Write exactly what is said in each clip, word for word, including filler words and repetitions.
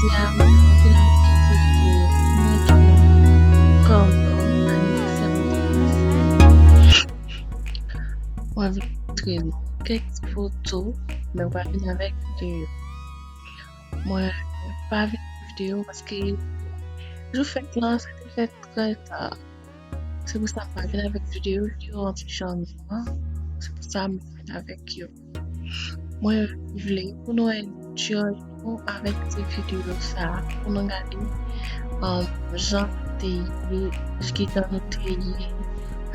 Jodi a, mwen vin avèk yon ti videyo pou mwen ki gen kòm anivèsè mwen te pase. Mwen vin montre nou kèk ti foto, men mwen pa vin avèk videyo. Mwen pa vin avèk videyo paske jou fèt lan, sa te fèt trè ta. Se pou sa m pa vin avèk videyo, videyo an ti jan nwa. Se pou sa m vin avèk yo. Mwen vle pou nou enjoy nou avèk ti videyo sa, pou nou gade, um, jan nou te ye, kijan nou te ye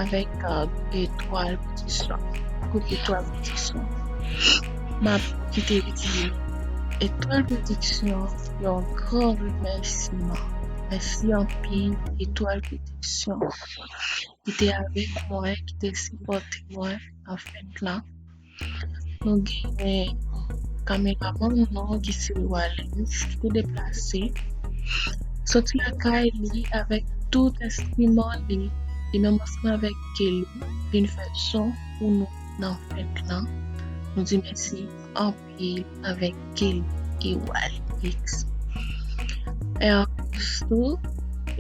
avèk, uh, Etwal Pwodiksyon. Gwoup Etwal Pwodiksyon. M ap pwofite di Etwal Pwodiksyon yon gran remèsiman. Mèsi anpil, Etwal Pwodiksyon, ki te avèk mwen, ki te sipòte mwen nan fèt lan. Nou genyen kameramann nou ki se Wallace, ki te deplase, soti lakay li avèk tout enstriman li, li menm ansanm avèk Kelly, vin fè son pou nou nan fèt lan. Nou di mèsi anpil avèk Kelly e Wallace. E anplis tou,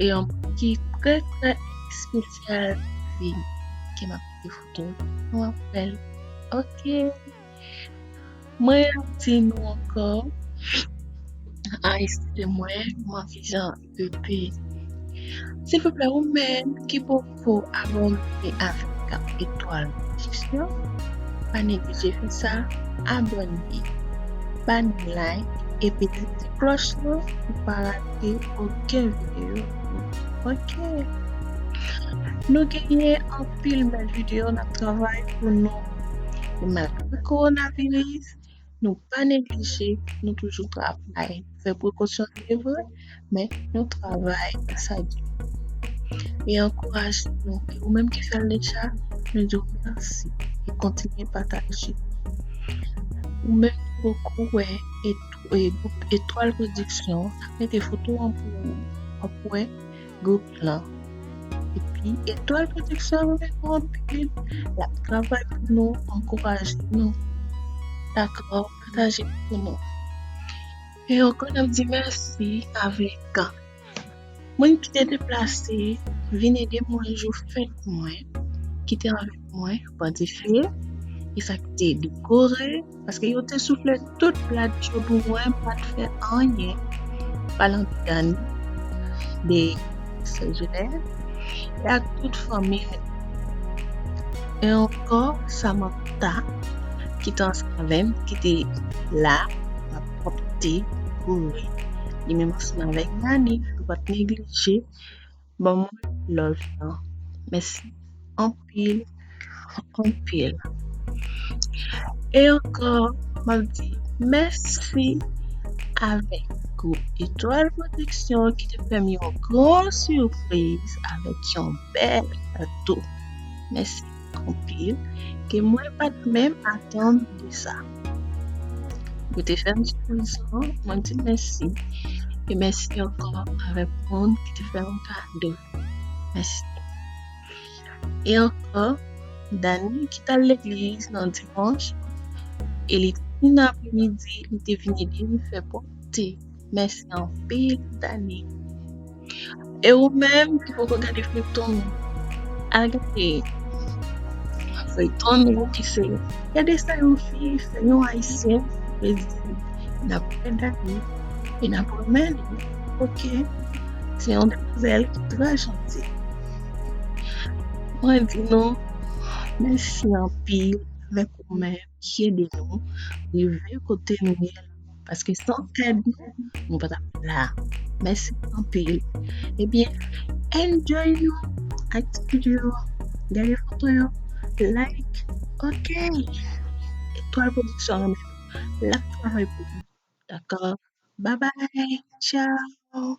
e yon moun ki trè, trè espesyal vini, ke m ap kite foto nou ap wè l. Ok. Mwen ap di nou ankò, a, eskize mwen, mwen vijan de peyi. Silvouplè, ou menm ki poko abòne avèk Etwal Pwodiksyon, pa neglije fè sa, abòne, ba nou like, epi ti klòch lan pou pa rate okenn videyo. Ok. Nou genyen anpil bèl videyo n ap travay pou nou. E malgre kowonaviris, nou pa neglije, nou toujou travay. Fè prekosyon, se vre, men nou travay sa gen. E ankouraje nou. E ou menm ki fè l deja, nou di w mèsi. E kontinye pataje. Ou menm ki poko wè et-, e, gwoup Etwal Pwodiksyon, mete foto an pou ou, w ap wè gwoup lan. Epi Etwal Pwodiksyon renmen nou anpil. L ap travay pou nou, ankouraje nou. Dakò, pataje pou nou. E ankò, n ap di mèsi avèk moun ki te deplase, vin ede mwen jou fèt mwen, ki te avèk mwen, ban dife, e sa ki te dekore, paske yo te soufle tout plat yo pou mwen, m pa t fè anyen. Palan de Dani, de Sè Jenèf, e ak tout fanmi l. E ankò, Samantha, ki te ansanm avè m, ki te la, la pwòpte, kouri. Li menm ansanm avèk Dani, yo pa t neglije ban mwen love lan. Mèsi anpil, anpil. E ankò, m ap di mèsi avèk gwoup Etwal Pwodiksyon ki te fè m yon gran sipriz avèk yon bèl kado. Mèsi anpil, ke mwen pa t menm atann de sa. Yo te fè m sipriz lan, mwen di mèsi. E mèsi ankò avèk moun ki te fè m kado. Mèsi. E ankò, Dani ki t al legliz nan dimanch, e li te vin apremidi, li te vin ede m fè pwòpte. Mèsi anpil, Dani. E ou menm ki poko gade feyton nou, al gade feyton nou ki se Gade sa yon fi fè yon Ayisyen plezi. N ap wè Dani e n ap renmen li. Ok. Se yon demwazèl ki trè janti. Mwen di nou mèsi anpil avèk ou menm ki ede nou rive kote nou ye la. Paske san èd nou, nou pa t ap la. Mèsi anpil. Ebyen, enjoy nou ak ti videyo. Gade foto yo. Like. Ok. Etwal Pwodiksyon renmen nou. L ap travay pou nou. Dakò? Babay. Tchao.